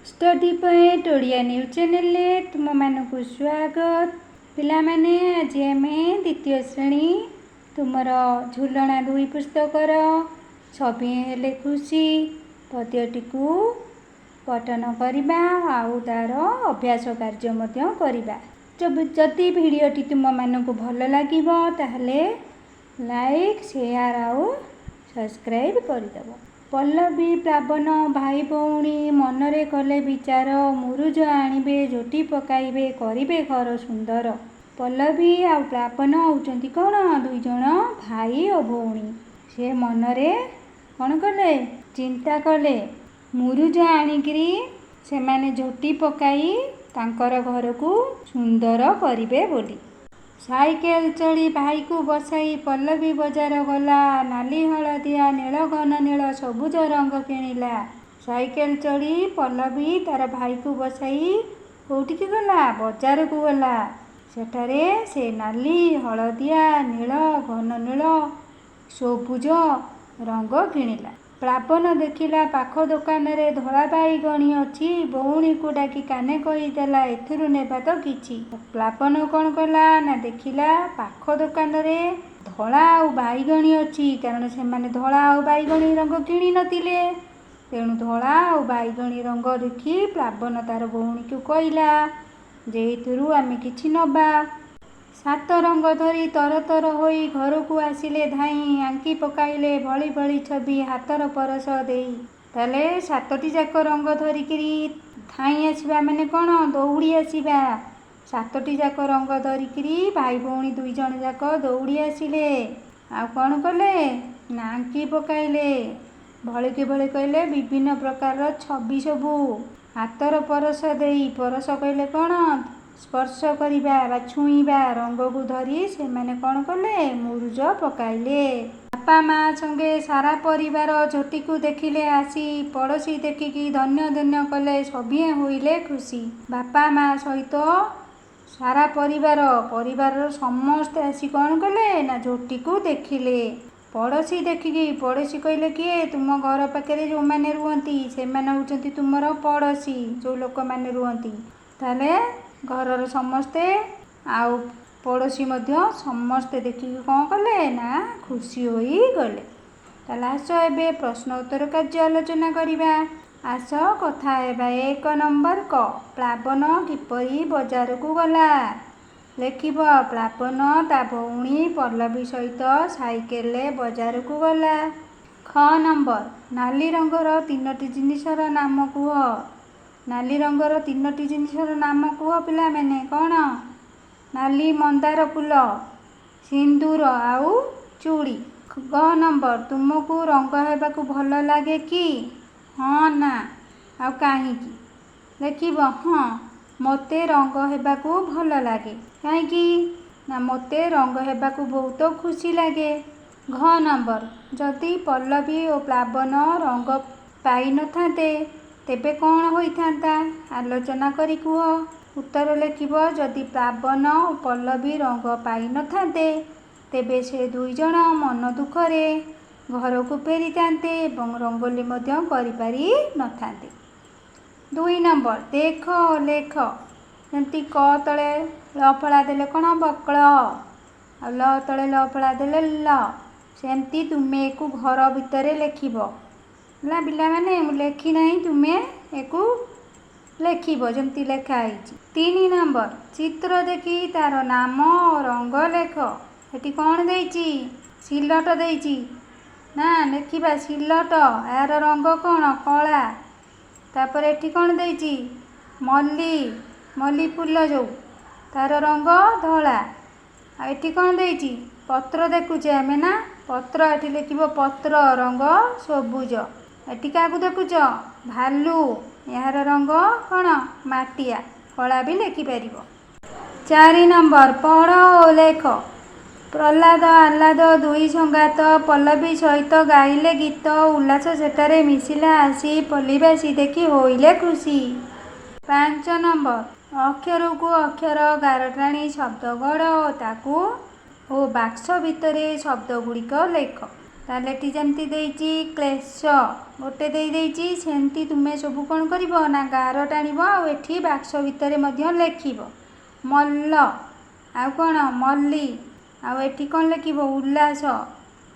Study point Odia news ଚ୍ୟାନେଲରେ ତୁମମାନଙ୍କୁ ସ୍ୱାଗତ। ପିଲାମାନେ, ଆଜି ଆମେ ଦ୍ୱିତୀୟ ଶ୍ରେଣୀ ତୁମର ଝୁଲଣା ଦୁଇ ପୁସ୍ତକର "ସଭିଏଁ ହେଲେ ଖୁସି" ପଦ୍ୟଟିକୁ ପଠନ କରିବା ଆଉ ତା'ର ଅଭ୍ୟାସ କାର୍ଯ୍ୟ ମଧ୍ୟ କରିବା। ଯଦି ଭିଡ଼ିଓଟି ତୁମମାନଙ୍କୁ ଭଲ ଲାଗିବ, ତାହେଲେ ଲାଇକ୍, ସେୟାର ଆଉ ସବସ୍କ୍ରାଇବ୍ କରିଦେବ। ପଲ୍ଲବୀ ପ୍ଲାବନ ଭାଇ ଭଉଣୀ ମନରେ କଲେ ବିଚାର, ମୁରୁଜ ଆଣିବେ, ଝୋଟି ପକାଇବେ, କରିବେ ଘର ସୁନ୍ଦର। ପଲ୍ଲବୀ ଆଉ ପ୍ଲାବନ ହେଉଛନ୍ତି କ'ଣ? ଦୁଇ ଜଣ ଭାଇ ଓ ଭଉଣୀ। ସେ ମନରେ କ'ଣ କଲେ? ଚିନ୍ତା କଲେ, ମୁରୁଜ ଆଣିକିରି ସେମାନେ ଝୋଟି ପକାଇ ତାଙ୍କର ଘରକୁ ସୁନ୍ଦର କରିବେ ବୋଲି। ସାଇକେଲ ଚଢ଼ି ଭାଇକୁ ବସାଇ ପଲ୍ଲବୀ ବଜାର ଗଲା। ନାଲି, ହଳଦିଆ, ନୀଳ, ଘନ ନୀଳ, ସବୁଜ ରଙ୍ଗ କିଣିଲା। ସାଇକେଲ ଚଢ଼ି ପଲ୍ଲବୀ ତାର ଭାଇକୁ ବସାଇ କେଉଁଠିକି ଗଲା? ବଜାରକୁ ଗଲା। ସେଠାରେ ସେ ନାଲି, ହଳଦିଆ, ନୀଳ, ଘନ ନୀଳ, ସବୁଜ ରଙ୍ଗ କିଣିଲା। ପ୍ଲାବନ ଦେଖିଲା ପାଖ ଦୋକାନରେ ଧଳା ବାଇଗଣୀ ଅଛି। ଭଉଣୀକୁ ଡାକି କାନେ କହିଦେଲା, ଏଥିରୁ ନେବା ତ କିଛି। ପ୍ଲାବନ କ'ଣ କଲା ନା ଦେଖିଲା ପାଖ ଦୋକାନରେ ଧଳା ଆଉ ବାଇଗଣୀ ଅଛି, କାରଣ ସେମାନେ ଧଳା ଆଉ ବାଇଗଣୀ ରଙ୍ଗ କିଣି ନଥିଲେ। ତେଣୁ ଧଳା ଆଉ ବାଇଗଣୀ ରଙ୍ଗ ଦେଖି ପ୍ଲାବନ ତାର ଭଉଣୀକୁ କହିଲା ଯେ ଏଇଥିରୁ ଆମେ କିଛି ନେବା। ସାତ ରଙ୍ଗ ଧରି ତରତର ହୋଇ ଘରକୁ ଆସିଲେ ଧାଇଁ। ଆଙ୍କି ପକାଇଲେ ଭଳି ଭଳି ଛବି ହାତର ପରଶ ଦେଇ। ତାହେଲେ ସାତଟି ଯାକ ରଙ୍ଗ ଧରିକିରି ଧାଇଁ ଆସିବା ମାନେ କ'ଣ? ଦୌଡ଼ି ଆସିବା। ସାତଟି ଯାକ ରଙ୍ଗ ଧରିକିରି ଭାଇ ଭଉଣୀ ଦୁଇ ଜଣ ଯାକ ଦୌଡ଼ି ଆସିଲେ। ଆଉ କ'ଣ କଲେ ନା ଆଙ୍କି ପକାଇଲେ ଭଳିକି ଭଳି କହିଲେ ବିଭିନ୍ନ ପ୍ରକାରର ଛବି ସବୁ ହାତର ପରଶ ଦେଇ। ପରଶ କହିଲେ କ'ଣ? ସ୍ପର୍ଶ କରିବା ବା ଛୁଇଁବା। ରଙ୍ଗକୁ ଧରି ସେମାନେ କ'ଣ କଲେ? ମୁରୁଜ ପକାଇଲେ। ବାପା ମା ସଙ୍ଗେ ସାରା ପରିବାର ଝୋଟିକୁ ଦେଖିଲେ ଆସି। ପଡ଼ୋଶୀ ଦେଖିକି ଧନ୍ୟ ଧନ୍ୟ କଲେ, ସଭିଏଁ ହୋଇଲେ ଖୁସି। ବାପା ମା ସହିତ ସାରା ପରିବାର, ପରିବାରର ସମସ୍ତେ ଆସି କ'ଣ କଲେ ନା ଝୋଟିକୁ ଦେଖିଲେ। ପଡ଼ୋଶୀ ଦେଖିକି, ପଡ଼ୋଶୀ କହିଲେ କିଏ? ତୁମ ଘର ପାଖରେ ଯେଉଁମାନେ ରୁହନ୍ତି, ସେମାନେ ହେଉଛନ୍ତି ତୁମର ପଡ଼ୋଶୀ, ଯେଉଁ ଲୋକମାନେ ରୁହନ୍ତି। ତାହେଲେ ଘରର ସମସ୍ତେ ଆଉ ପଡ଼ୋଶୀ ମଧ୍ୟ ସମସ୍ତେ ଦେଖିକି କ'ଣ କଲେ ନା ଖୁସି ହୋଇଗଲେ। ତାହେଲେ ଆସ, ଏବେ ପ୍ରଶ୍ନ ଉତ୍ତର କାର୍ଯ୍ୟ ଆଲୋଚନା କରିବା। ଆସ କଥା ହେବା। ଏକ ନମ୍ବର କ, ପ୍ଲାବନ କିପରି ବଜାରକୁ ଗଲା? ଲେଖିବ, ପ୍ଲାବନ ତା ଭଉଣୀ ପଲ୍ଲବୀ ସହିତ ସାଇକେଲରେ ବଜାରକୁ ଗଲା। ଖ ନମ୍ବର, ନାଲି ରଙ୍ଗର ତିନୋଟି ଜିନିଷର ନାମ କୁହ। ନାଲି ରଙ୍ଗର ତିନୋଟି ଜିନିଷର ନାମ କୁହ ପିଲାମାନେ। କ'ଣ? ନାଲି ମନ୍ଦାର ଫୁଲ, ସିନ୍ଦୁର ଆଉ ଚୁଡ଼ି। ଗ ନମ୍ବର, ତୁମକୁ ରଙ୍ଗ ହେବାକୁ ଭଲ ଲାଗେ କି? ହଁ, ନା ଆଉ କାହିଁକି? ଲେଖିବ, ହଁ, ମୋତେ ରଙ୍ଗ ହେବାକୁ ଭଲ ଲାଗେ। କାହିଁକି ନା ମୋତେ ରଙ୍ଗ ହେବାକୁ ବହୁତ ଖୁସି ଲାଗେ। ଘ ନମ୍ବର, ଯଦି ପଲ୍ଲବୀ ଓ ପ୍ଲାବନ ରଙ୍ଗ ପାଇନଥାନ୍ତେ, ତେବେ କ'ଣ ହୋଇଥାନ୍ତା? ଆଲୋଚନା କରି କୁହ। ଉତ୍ତର ଲେଖିବ, ଯଦି ପ୍ଲାବନ ଓ ପଲ୍ଲବୀ ରଙ୍ଗ ପାଇନଥାନ୍ତେ, ତେବେ ସେ ଦୁଇ ଜଣ ମନ ଦୁଃଖରେ ଘରକୁ ଫେରିଥାନ୍ତେ ଏବଂ ରଙ୍ଗୋଲି ମଧ୍ୟ କରିପାରି ନଥାନ୍ତେ। ଦୁଇ ନମ୍ବର, ଦେଖ ଓ ଲେଖ। ଯେମିତି କ ତଳେ ଳ ଫଳା ଦେଲେ କ'ଣ ହେବ? କ୍ଳ। ଆଉ ଲ ତଳେ ଲ ଫଳା ଦେଲେ ଲ। ସେମିତି ତୁମେ ଏକୁ ଘର ଭିତରେ ଲେଖିବ। ହେଲା ପିଲାମାନେ, ମୁଁ ଲେଖି ନାହିଁ, ତୁମେ ଏକୁ ଲେଖିବ ଯେମିତି ଲେଖା ହେଇଛି। ତିନି ନମ୍ବର, ଚିତ୍ର ଦେଖି ତାର ନାମ ଓ ରଙ୍ଗ ଲେଖ। ଏଠି କ'ଣ ଦେଇଛି? ସିଲଟ ଦେଇଛି ନା? ଲେଖିବା, ସିଲଟ। ଏହାର ରଙ୍ଗ କ'ଣ? କଳା। ତାପରେ ଏଠି କ'ଣ ଦେଇଛି? ମଲ୍ଲି, ମଲ୍ଲି ଫୁଲ ଯେଉଁ, ତାର ରଙ୍ଗ ଧଳା। ଆଉ ଏଠି କ'ଣ ଦେଇଛି? ପତ୍ର ଦେଖୁଛେ ଆମେ ନା? ପତ୍ର। ଏଠି ଲେଖିବ ପତ୍ର, ରଙ୍ଗ ସବୁଜ। ଏଠି କାହାକୁ ଦେଖୁଛ? ଭାଲୁ। ଏହାର ରଙ୍ଗ କ'ଣ? ମାଟିଆ। କଳା ବି ଲେଖିପାରିବ। ଚାରି ନମ୍ବର, ପଢ଼ ଓ ଲେଖ। ପ୍ରହ୍ଲାଦ ଆହ୍ଲାଦ ଦୁଇ ସଙ୍ଗାତ ପଲ୍ଲବୀ ସହିତ ଗାଇଲେ ଗୀତ। ଉଲ୍ଲାସ ସେଠାରେ ମିଶିଲା ଆସି, ପଲ୍ଲୀବାସୀ ଦେଖି ହୋଇଲେ ଖୁସି। ପାଞ୍ଚ ନମ୍ବର, ଅକ୍ଷରକୁ ଅକ୍ଷର ଗାର ଟାଣି ଶବ୍ଦ ଗଢ଼ ଓ ତାକୁ ଓ ବାକ୍ସ ଭିତରେ ଶବ୍ଦ ଗୁଡ଼ିକ ଲେଖ। ତାହେଲେ ଏଠି ଯେମିତି ଦେଇଛି କ୍ଲେଶ ଗୋଟେ ଦେଇଦେଇଛି, ସେମିତି ତୁମେ ସବୁ କ'ଣ କରିବ ନା ଗାର ଟାଣିବ ଆଉ ଏଠି ବାକ୍ସ ଭିତରେ ମଧ୍ୟ ଲେଖିବ। ମଲ୍ଲ, ଆଉ କ'ଣ ମଲ୍ଲି, ଆଉ ଏଠି କ'ଣ ଲେଖିବ? ଉଲ୍ଲାସ।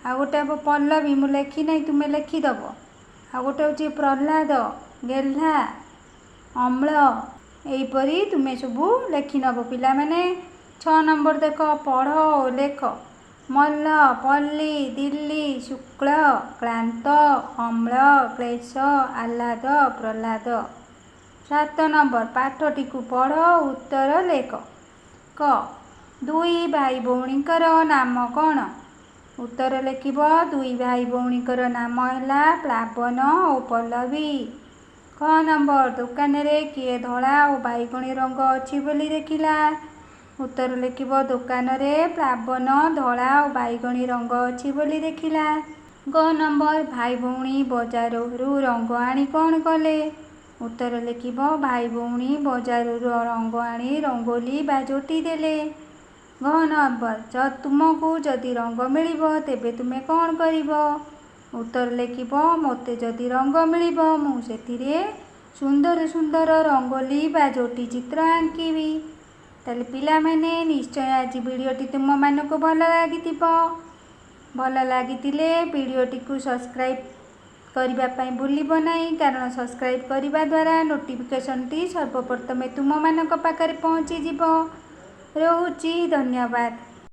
ଆଉ ଗୋଟେ ହେବ ପଲ୍ଲବୀ, ମୁଁ ଲେଖିନାହିଁ, ତୁମେ ଲେଖିଦେବ। ଆଉ ଗୋଟେ ହେଉଛି ପ୍ରହ୍ଲାଦ, ଗେହ୍ଲା, ଅମ୍ଳ। ଏହିପରି ତୁମେ ସବୁ ଲେଖିନେବ ପିଲାମାନେ। 6 ନମ୍ବର ଦେଖ, ପଢ଼ ଓ ଲେଖ। ମଲ୍ଲ, ପଲ୍ଲୀ, ଦିଲ୍ଲୀ, ଶୁକ୍ଳ, କ୍ଳାନ୍ତ, ଅମ୍ଳ, କ୍ଲେଶ, ଆହ୍ଲାଦ, ପ୍ରହ୍ଲାଦ। 7 ନମ୍ବର, ପାଠଟିକୁ ପଢ଼, ଉତ୍ତର ଲେଖ। କ, ଦୁଇ ଭାଇ ଭଉଣୀଙ୍କର ନାମ କ'ଣ? ଉତ୍ତର ଲେଖିବ, ଦୁଇ ଭାଇ ଭଉଣୀଙ୍କର ନାମ ହେଲା ପ୍ଲାବନ ଓ ପଲ୍ଲବୀ। ଖ ନମ୍ବର, ଦୋକାନରେ କିଏ ଧଳା ଓ ବାଇଗଣୀ ରଙ୍ଗ ଅଛି ବୋଲି ଦେଖିଲା? ଉତ୍ତର ଲେଖିବ, ଦୋକାନରେ ପ୍ଲାବନ ଧଳା ଓ ବାଇଗଣୀ ରଙ୍ଗ ଅଛି ବୋଲି ଦେଖିଲା। ଗ ନମ୍ବର, ଭାଇ ଭଉଣୀ ବଜାରରୁ ରଙ୍ଗ ଆଣି କ'ଣ କଲେ? ଉତ୍ତର ଲେଖିବ, ଭାଇ ଭଉଣୀ ବଜାରରୁ ରଙ୍ଗ ଆଣି ରଙ୍ଗୋଲି ବା ଝୋଟି ଦେଲେ। ଘ ନମ୍ବର, ତୁମକୁ ଯଦି ରଙ୍ଗ ମିଳିବ ତେବେ ତୁମେ କ'ଣ କରିବ? ଉତ୍ତର ଲେଖିବ, ମୋତେ ଯଦି ରଙ୍ଗ ମିଳିବ ମୁଁ ସେଥିରେ ସୁନ୍ଦର ସୁନ୍ଦର ରଙ୍ଗୋଲି ବା ଝୋଟି ଚିତ୍ର ଆଙ୍କିବି। ତାହେଲେ ପିଲାମାନେ, ନିଶ୍ଚୟ ଆଜି ଭିଡ଼ିଓଟି ତୁମମାନଙ୍କୁ ଭଲ ଲାଗିଥିବ। ଭଲ ଲାଗିଥିଲେ ଭିଡ଼ିଓଟିକୁ ସବସ୍କ୍ରାଇବ୍ କରିବା ପାଇଁ ଭୁଲିବ ନାହିଁ, କାରଣ ସବସ୍କ୍ରାଇବ୍ କରିବା ଦ୍ୱାରା ନୋଟିଫିକେସନ୍ଟି ସର୍ବପ୍ରଥମେ ତୁମମାନଙ୍କ ପାଖରେ ପହଞ୍ଚିଯିବ। ରହୁଛି, ଧନ୍ୟବାଦ।